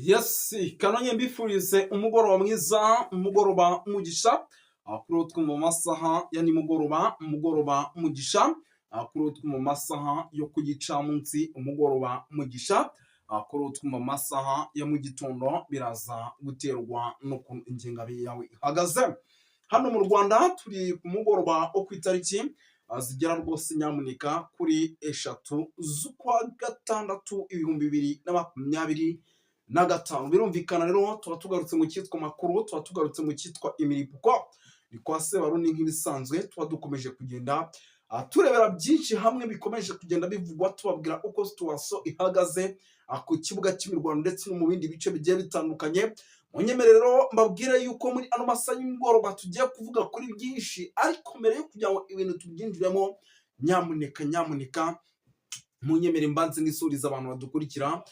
Yes, kanonye mbifurize umugoroba mwiza, umugoroba umugisha. Kuri utwo mu masaha ya nimugoroba, umugoroba umugisha. Kuri utwo mu masaha yo ku gicamunsi, umugoroba umugisha. Kuri utwo mu masaha ya mu gitondo, biraza guterwa n'ukuntu ingengabihe yawe ihagaze. Hano mu Rwanda turi ku mugoroba wo ku itariki zigera rwose nyamuneka kuri 3 z'ukwa gatandatu 2025. Birumvikana rero tuba tugarutse mu cyitwa makuru, tuba tugarutse mu cyitwa imiripuko. Ni kwa Sebarundi nk'ibisanzwe, tuba dukomeje kugenda turebera byinshi hamwe bikomeje kugenda bivugwa, tubabwira uko situation ihagaze ku kibuga cy'imirwano ndetse no mu bindi bice bigiye bitandukanye. Munyemerere rero mbabwire yuko muri ano masaha y'umugoroba tugiye kuvuga kuri byinshi, ariko mbere yo kugira ngo ibintu tubyinjiremo, nyamuneka nyamuneka munyemere mbanze n'isuriza abantu badukurikira,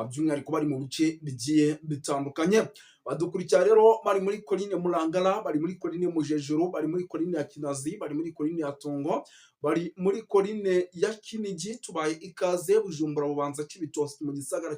by'umwihariko bari mu bice bigiye bitandukanye. Badukurikira rero bari muri colline Murangara, bari muri colline Mujejuru, bari muri colline ya Kinazi, bari muri colline ya Tongo, bari muri colline ya Kinigi. Tubaye ikaze Bujumbura, Bubanza, Cibitoke, mu gisagara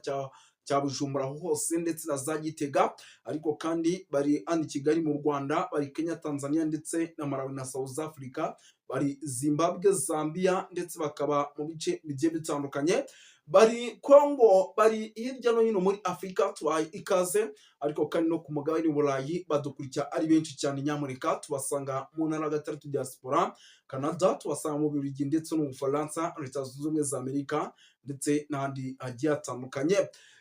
cya Bujumbura hose ndetse na za Gitega. Ariko kandi bari hano i Kigali mu Rwanda, bari Kenya, Tanzania ndetse na Malawi na South Africa, bari Zimbabwe, Zambia, ndetse bakaba mu bice bigiye bitandukanye, bari Congo, bari hirya no hino muri Afurika. Tubaye ikaze. Ariko kandi no ku mugabane w'Uburayi badukurikira ari benshi cyane. Nyamuneka tubasanga mu ntara ya gatandatu diaspora, Canada, tubasanga mu Bubiligi ndetse no mu Bufaransa, Leta Zunze Ubumwe za Amerika ndetse n'ahandi hagiye hatandukanye.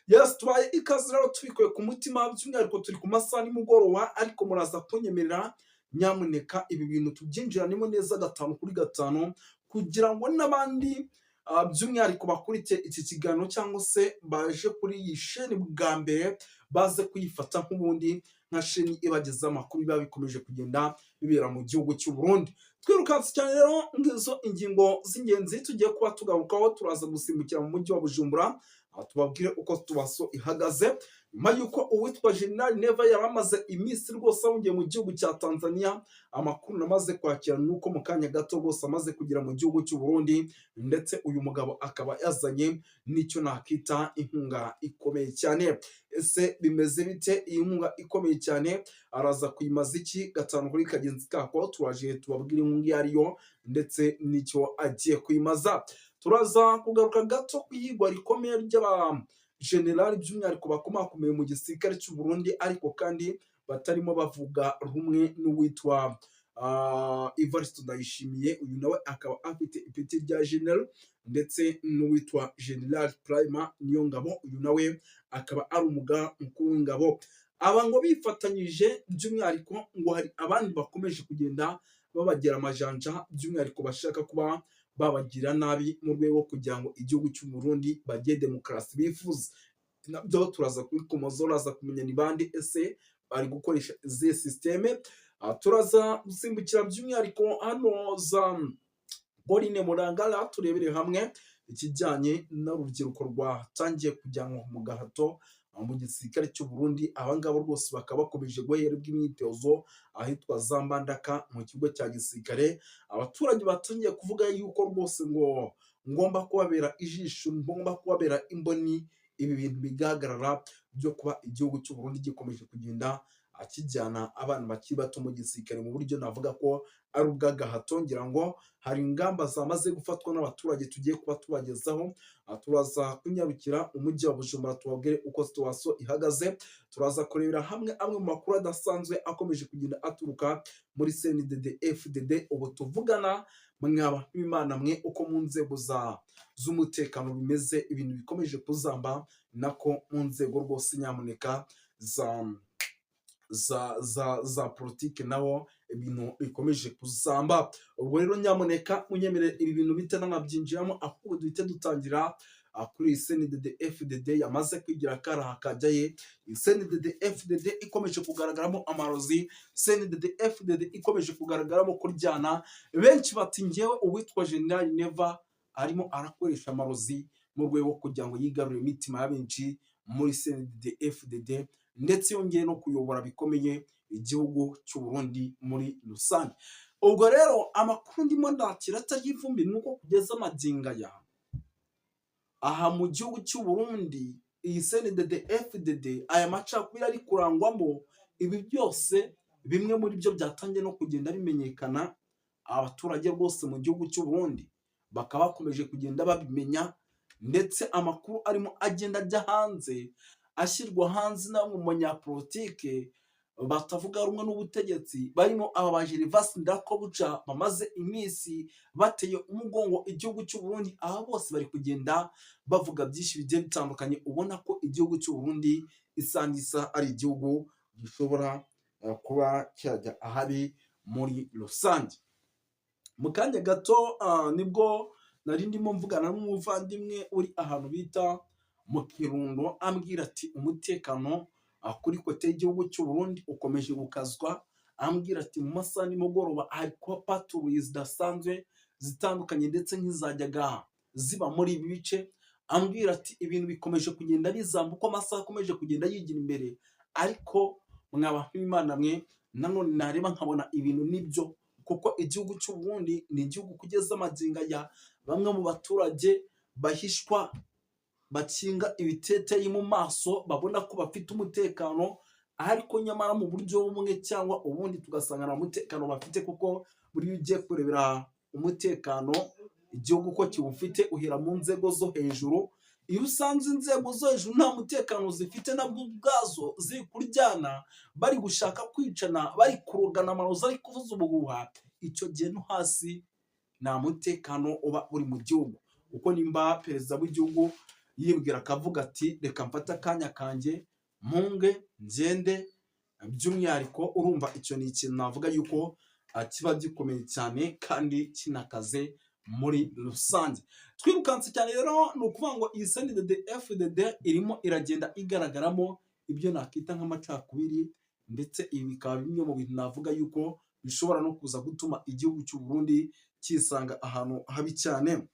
Yes, tubaye ikaze rero tubikuye ku mutima. By'umwihariko turi ku masaha nimugoroba, ariko muraza kunyemerera nyamuneka ibi bintu tubyinjiranemo neza gatanu kuri gatanu, kugira ngo n'abandi by'umwihariko bakurikiye iki kiganiro cyangwa se baje kuri iyi sheni bwa mbere baze kuyifata nk'ubundi nka sheni ibagezaho amakuru biba bikomeje kugenda bibera mu gihugu cy'u Burundi. Twirukanse cyane rero, ngizo ingingo z'ingenzi tugiye kuba tugarukaho. Turaza gusimbukira mu mujyi wa Bujumbura, tubabwire uko situation ihagaze nyuma y'uko uwitwa General Neva yari amaze iminsi rwose ahungiye mu gihugu cya Tanzania. Amakuru namaze kwakira ni uko mu kanya gato rwose amaze kugera mu gihugu cy'u Burundi, ndetse uyu mugabo akaba yazanye n'icyo nakita inkunga ikomeye cyane. Ese bimeze bite? Iyi nkunga ikomeye cyane araza kuyimaza iki? Gatanu kuri kagenzi kako, turaje tubabwire inkunga iyo ariyo ndetse n'icyo agiye kuyimaza. Turaza kugaruka gato ku iyigwa rikomeye ry'abajenerali, by'umwihariko bakomakomeye mu gisirikare cy'u Burundi, ariko kandi batarimo bavuga rumwe n'uwitwa Evariste Ndayishimiye. Uyu nawe akaba afite ipeti rya general, ndetse n'uwitwa General Prime Niyongabo, uyu nawe akaba ari umugaba mukuru w'ingabo. Aba ngo bifatanyije, by'umwihariko ngo hari abandi bakomeje kugenda babagira amajanja, by'umwihariko bashaka kuba babagira nabi mu rwego kugira ngo igihugu cy'u Burundi bagire demokarasi bifuza. Nabyo turaza kubikomozaho, uraza kumenya ni bande, ese bari gukoresha izihe système. Turaza gusimbukira by'umwihariko hano za colline Murangara, turebere hamwe ikijyanye n'urubyiruko rwatangiye kujyanwa mu gahato mu gisirikare cy'u Burundi. Aba ngaba rwose bakaba bakomeje guherwa imyitozo ahitwa za Mbandaka mu kigo cya gisirikare. Abaturage batangiye kuvuga yuko rwose ngo ngomba kubabera ijisho, ngomba kubabera imboni, ibi bintu bigahagarara byo kuba igihugu cy'u Burundi gikomeje kugenda akijyana abana bakiri bato mu gisirikare mu buryo navuga ko ari ubw'agahato. Ngira ngo hari ingamba zamaze gufatwa n'abaturage tugiye kuba tubagezaho. Turaza kunyarukira umujyi wa Bujumbura tubabwire uko situation ihagaze. Turaza kurebera hamwe amwe mu makuru adasanzwe akomeje kugenda aturuka muri CNDD FDD ubu tuvugana. Mwaba Imana mwe, uko mu nzego za z'umutekano bimeze, ibintu bikomeje kuzamba, nako mu nzego rwose nyamuneka za politiki naho ibintu bikomeje kuzamba. Ubwo rero nyamuneka munyemerere ibi bintu bite nanabyinjiramo, ahubwo duhite dutangira kuri iyi CNDD FDD yamaze kwigira akaraha kajya ye. CNDD FDD ikomeje kugaragaramo amarozi, CNDD FDD ikomeje kugaragaramo kuryana. Benshi bati ngewe uwitwa General Neva arimo arakoresha amarozi mu rwego kugira ngo yigarurire imitima ya benshi muri CNDD FDD, ndetse yongeye no kuyobora bikomeye igihugu cy'u Burundi muri rusange. Ubwo rero amakuru ndimo ndakira atari ivumbi ni uko kugeza magingo aya aha mu gihugu cy'u Burundi Iyi CNDD FDD, aya macakubiri ari kurangwamo, ibi byose bimwe muri byo byatangiye no kugenda bimenyekana. Abaturage bose mu gihugu cy'u Burundi bakaba bakomeje kugenda babimenya, ndetse amakuru arimo agenda ajya hanze, ashyirwa hanze na bamwe mu banyapolitike batavuga rumwe n'ubutegetsi, barimo aba ba Gervais Ndirakobuca bamaze iminsi bateye umugongo igihugu cy'u Burundi. Aba bose bari kugenda bavuga byinshi bigiye bitandukanye, ubona ko igihugu cy'u Burundi isa n'isa ari igihugu gishobora kuba cyajya ahabi muri rusange. Mu kanya gato nibwo nari ndimo mvugana n'umuvandimwe uri ahantu bita mu Kirundo, ambwira ati umutekano kuri côté y'igihugu cy'u Burundi ukomeje gukazwa. Ambwira ati mu masaha nimugoroba hari kuba patrouille zidasanzwe zitandukanye, ndetse nk'izajyaga ziba muri ibi bice. Ambwira ati ibintu bikomeje kugenda bizamba uko amasaha akomeje kugenda yigira imbere. Ariko mwaba nk'Imana mwe, nanone nareba nkabona ibintu nibyo, kuko igihugu cy'u Burundi ni igihugu kugeza amagingo aya bamwe mu baturage bahishwa, bakinga ibiteteyi mu maso, babona ko bafite umutekano, ariko nyamara mu buryo bumwe cyangwa ubundi tugasanga nta mutekano bafite, kuko buriya ugiye kurebera umutekano igihugu ko kiwufite uhera mu nzego zo hejuru. Iyo usanze inzego zo hejuru nta mutekano zifite, nabwo ubwazo ziri kuryana, bari gushaka kwicana, bari kurogana amarozi ari kuvuza ubuhuha, icyo gihe no hasi nta mutekano uba uri mu gihugu. Kuko nimba perezida w'igihugu yibwira akavuga ati reka mfate akanya kanjye mpunge ngende, by'umwihariko urumva icyo ni ikintu navuga yuko kiba gikomeye cyane kandi kinakaze muri rusange. Twirukanse cyane rero, ni ukuvuga ngo iyi CNDD FDD irimo iragenda igaragaramo ibyo nakita nk'amacakubiri, ndetse ibi bikaba bimwe mu bintu navuga yuko bishobora no kuza gutuma igihugu cy'u Burundi kisanga ahantu habi cyane.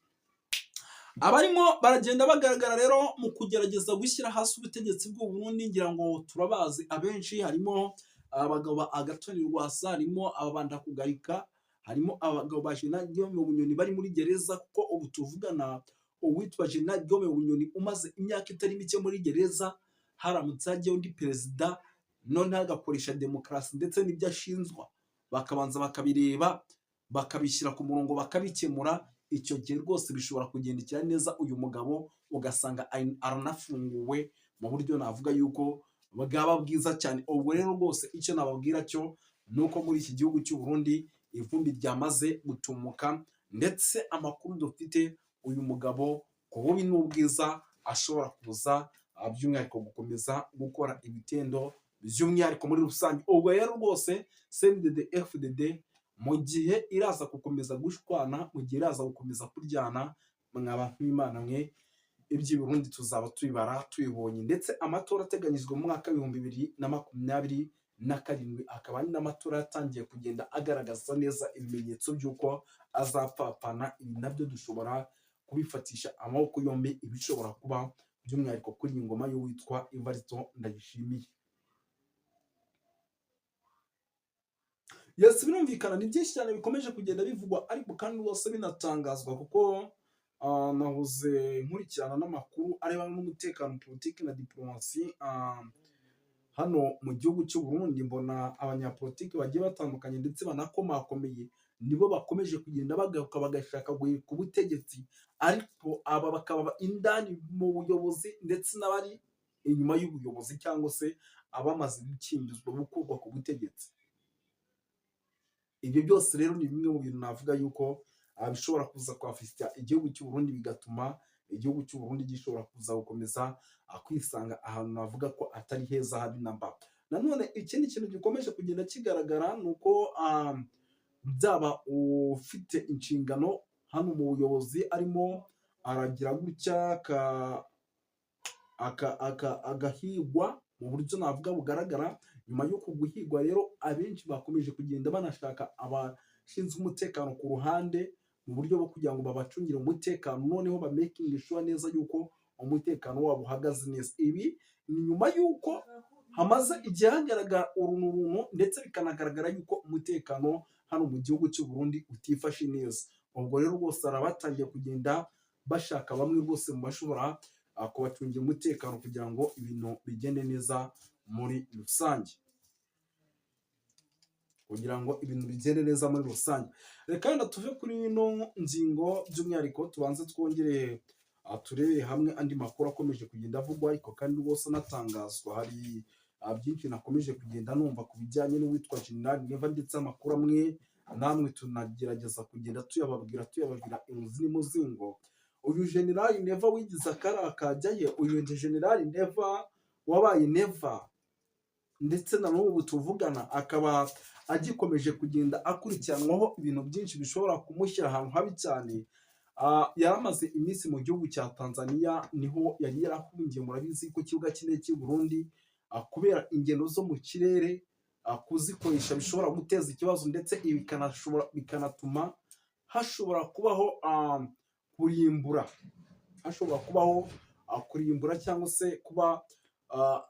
Abarimo baragenda bagaragara rero mu kugerageza gushyira hasi ubutegetsi bw'u Burundi, ngira ngo turabazi abenshi: harimo abagabo ba Agathon Rwasa, harimo ababanda kugarika, harimo abagabo ba General Guillaume Bunyoni bari muri gereza, kuko ubu tuvugana uwitwa General Guillaume Bunyoni umaze imyaka itari mike muri gereza, haramutse hajyaho undi perezida noneho agakoresha demokarasi, ndetse n'ibyo ashinzwa bakabanza bakabireba, bakabishyira ku murongo, bakabikemura, icyo gihe rwose bishobora kugendekera neza uyu mugabo, ugasanga aranafunguwe mu buryo navuga yuko bwaba bwiza cyane. Ubwo rero rwose icyo nababwira cyo ni uko muri iki gihugu cy'u Burundi ivumbi ryamaze gutumuka, ndetse amakuru dufite, uyu mugabo ku bubi n'ubwiza ashobora kuza by'umwihariko gukomeza gukora ibitendo by'umwihariko muri rusange. Ubwo rero rwose CNDD FDD mu gihe iraza gukomeza gushwana, mu gihe iraza gukomeza kuryana, mwaba nk'Imana mwe, iby'i Burundi tuzaba tubibara tubibonye. Ndetse amatora ateganyijwe mu mwaka w'2027 akaba ari n'amatora yatangiye kugenda agaragaza neza ibimenyetso by'uko azapfapfana. Ibi nabyo dushobora kubifatisha amaboko yombi, ibishobora kuba by'umwihariko kuri iyi ngoma y'uwitwa Evariste Ndayishimiye. Yes, birumvikana ni byinshi cyane bikomeje kugenda bivugwa, ariko kandi rwose binatangazwa, kuko nahoze nkurikirana n'amakuru arebana n'umutekano, politiki na diplomasi hano mu gihugu cy'u Burundi, mbona abanyapolitiki bagiye batandukanye ndetse banakomakomeye nibo bakomeje kugenda bagaruka bagashaka guhirika ubutegetsi, ariko aba bakaba indani mu buyobozi ndetse n'abari inyuma y'ubuyobozi, cyangwa se abamaze gukingizwa gukurwa ku butegetsi. Ibyo byose rero ni bimwe mu bintu navuga yuko bishobora kuza kwafisita igihugu cy'u Burundi, bigatuma igihugu cy'u Burundi gishobora kuza gukomeza kwisanga ahantu navuga ko atari heza habe na mba. Nanone ikindi kintu gikomeje kugenda kigaragara ni uko byaba ufite inshingano hano mu buyobozi arimo aragira gutya agahigwa mu buryo navuga bugaragara. Nyuma y'uku guhigwa rero, abenshi bakomeje kugenda banashaka abashinzwe umutekano ku ruhande mu buryo bwo kugira ngo babacungire umutekano, noneho bamakinge sure neza yuko umutekano wabo uhagaze neza. Ibi ni nyuma y'uko hamaze igihe hagaragara urunturuntu, ndetse bikanagaragara yuko umutekano hano mu gihugu cy'u Burundi utifashe neza. Ubwo rero rwose hari abatangiye kugenda bashaka bamwe rwose mu bashobora kubacungira umutekano kugira ngo ibintu bigende neza muri rusange, kugira ngo ibintu bigende neza muri rusange. Reka wenda tuve kuri ino ngingo, by'umwihariko tubanze twongere turebere hamwe andi makuru akomeje kugenda avugwa, ariko kandi rwose anatangazwa. Hari byinshi nakomeje kugenda numva ku bijyanye n'uwitwa General Neva, ndetse amakuru amwe namwe tunagerageza kugenda tuyababwira imuzi n'umuzingo. Uyu General Neva wigize akari akajyaye, uyu General Neva wabaye Neva, ndetse na n'ubu tuvugana akaba agikomeje kugenda akurikiranwaho ibintu byinshi bishobora kumushyira ahantu habi cyane. Yaramaze iminsi mu gihugu cya Tanzania, niho yari yarahungiye. Murabizi ko ikibuga cy'indege cy'u Burundi, kubera ingendo zo mu kirere, kuzikoresha bishobora guteza ikibazo, ndetse ibi bikanatuma hashobora kubaho kurimbura, hashobora kubaho kurimbura cyangwa se kuba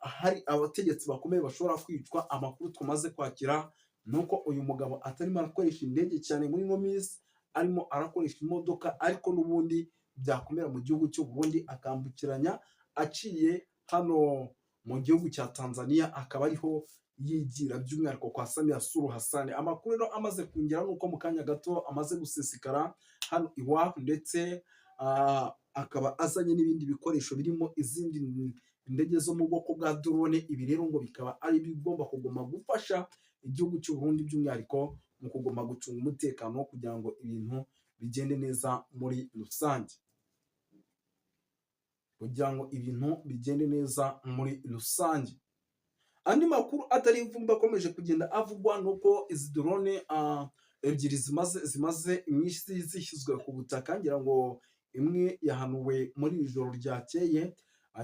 hari abategetsi bakomeye bashobora kwicwa. Amakuru tumaze kwakira ni uko uyu mugabo atarimo arakoresha indege cyane muri ino minsi, arimo arakoresha imodoka, ariko n'ubundi byakomera mu gihugu cy'u Burundi akambukiranya aciye hano mu gihugu cya Tanzania, akaba ariho yigira, by'umwihariko kwa Samia Suluhu Hassan. Amakuru rero amaze kungera nuko mu kanya gato amaze gusesekara hano iwabo, ndetse akaba azanye n'ibindi bikoresho birimo izindi indege zo mu bwoko bwa drone. Ibi rero ngo bikaba ari ibigomba kuguma gufasha igihugu cy'u Burundi, by'umwihariko mu kuguma gucunga umutekano kugira ngo ibintu bigende neza muri rusange, kugira ngo ibintu bigende neza muri rusange. Andi makuru atari ivumbi akomeje kugenda avugwa ni uko izi drone ebyiri zimaze iminsi zishyizwe ku butaka. Ngira ngo imwe yahanuwe muri iri joro ryakeye.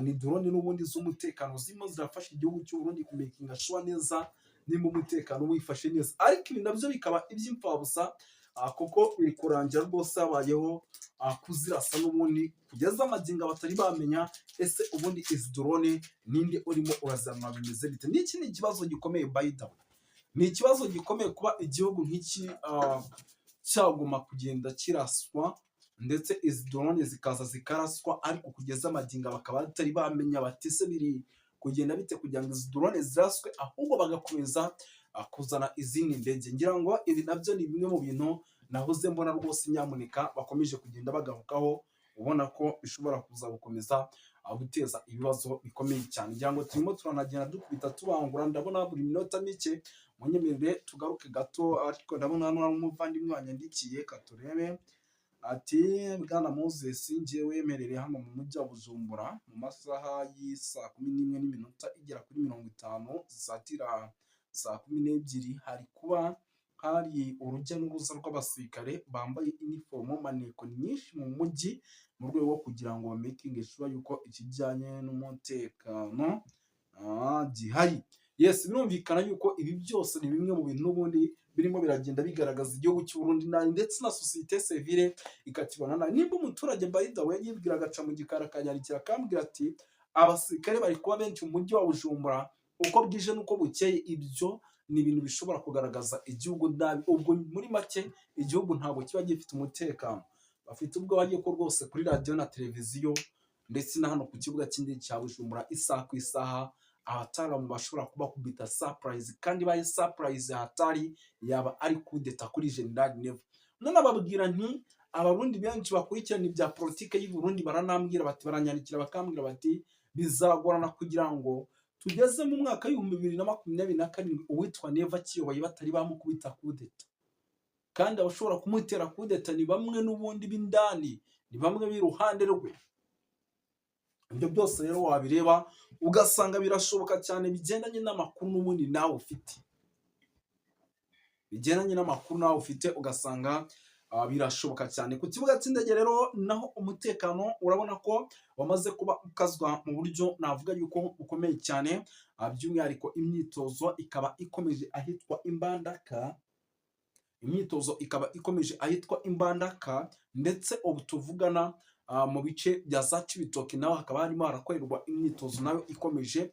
Ni drone n'ubundi z'umutekano zirimo zirafasha igihugu cy'u Burundi kumakinga sure neza nimba umutekano wifashe neza, ariko ibi nabyo bikaba iby'imfabusa, kuko biri kurangira rwose habayeho kuzirasa n'ubundi kugeza amagingo batari bamenya ese ubundi izi drone ninde urimo urazanwa, bimeze bite? N'iki ni ikibazo gikomeye. By the way, ni ikibazo gikomeye kuba igihugu nk'iki cyaguma kugenda kiraswa, ndetse izi drone zikaza zikaraswa, ariko kugeza amagingo bakaba batari bamenya bati se biri kugenda bite kugira ngo izi drone ziraswe, ahubwo bagakomeza kuzana izindi ndege. Ngira ngo ibi nabyo ni bimwe mu bintu nahoze mbona rwose nyamuneka bakomeje kugenda bagarukaho, ubona ko bishobora kuza gukomeza guteza ibibazo bikomeye cyane. Ngira ngo turimo turanagenda dukubita tubangura, ndabona buri minota mike. Munyemerere tugaruke gato, ariko ndabona hano hari umuvandimwe wanyandikiye, katurebe. Ati: "Bwana Moses, njyewe wemerere hano mu mujyi wa Bujumbura mu masaha y'isaa 11 n'iminota igera kuri 50 zisatira saa 12, hari kuba hari urujya n'uruza rw'abasirikare bambaye inifomo, maneko nyinshi mu mujyi, mu rwego rwo kugira ngo bamakinge sure yuko ikijyanye n'umutekano gihari." Yes, birumvikana yuko ibi byose ni bimwe mu bintu n'ubundi birimo biragenda bigaragaza igihugu cy'u Burundi nabi, ndetse na société civile ikakibona nabi. Nimba umuturage, by the way, yibwira agaca mu gikari akanyandikira akambwira ati abasirikare bari kuba benshi mu mujyi wa Bujumbura uko bwije n'uko bukeye, ibyo ni ibintu bishobora kugaragaza igihugu nabi. Ubwo muri make igihugu ntabwo kiba gifite umutekano. Bafite ubwoba yuko rwose kuri radiyo na televiziyo, ndetse na hano ku kibuga cy'indege cya Bujumbura, isaha ku isaha abataramu bashobora kubakubita surprise, kandi baye surprise hatari yaba ari kudeta kuri General Neva. None ababwira nti Abarundi benshi bakurikirana ibya politike y'u Burundi baranambwira bati, baranyandikira bakambwira bati bizagorana kugira ngo tugeze mu mwaka w'2027 uwitwa Neva akiyoboye batari bamukubita kudeta, kandi abashobora kumutera kudeta ni bamwe n'ubundi b'indani, ni bamwe b'iruhande rwe. Ibyo byose rero wabireba ugasanga birashoboka cyane, bigendanye n'amakuru n'ubundi nawe ufite, bigendanye n'amakuru nawe ufite, ugasanga birashoboka cyane. Ku kibuga cy'indege rero naho umutekano urabona ko wamaze kuba ukazwa mu buryo navuga yuko bukomeye cyane, by'umwihariko imyitozo ikaba ikomeje ahitwa Imbandaka, imyitozo ikaba ikomeje ahitwa Imbandaka, ndetse ubu tuvugana mu bice bya za Cibitoke naho hakaba harimo harakorerwa imyitozo nayo ikomeje,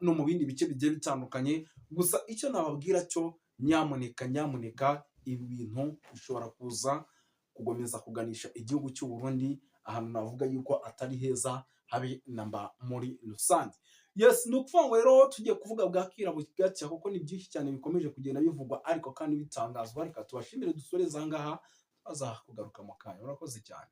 no mu bindi bice bigiye bitandukanye. Gusa icyo nababwira cyo, nyamuneka nyamuneka, ibi bintu bishobora kuza gukomeza kuganisha igihugu cy'u Burundi ahantu navuga yuko atari heza. Habe namba muri rusange. Yes, ni ukuvuga ngo rero tugiye kuvuga bwakira bugacya, kuko ni byinshi cyane bikomeje kugenda bivugwa ariko kandi bitangazwa. Reka tubashimire, dusoreze aha ngaha, baza kugaruka mu kanya. Urakoze cyane.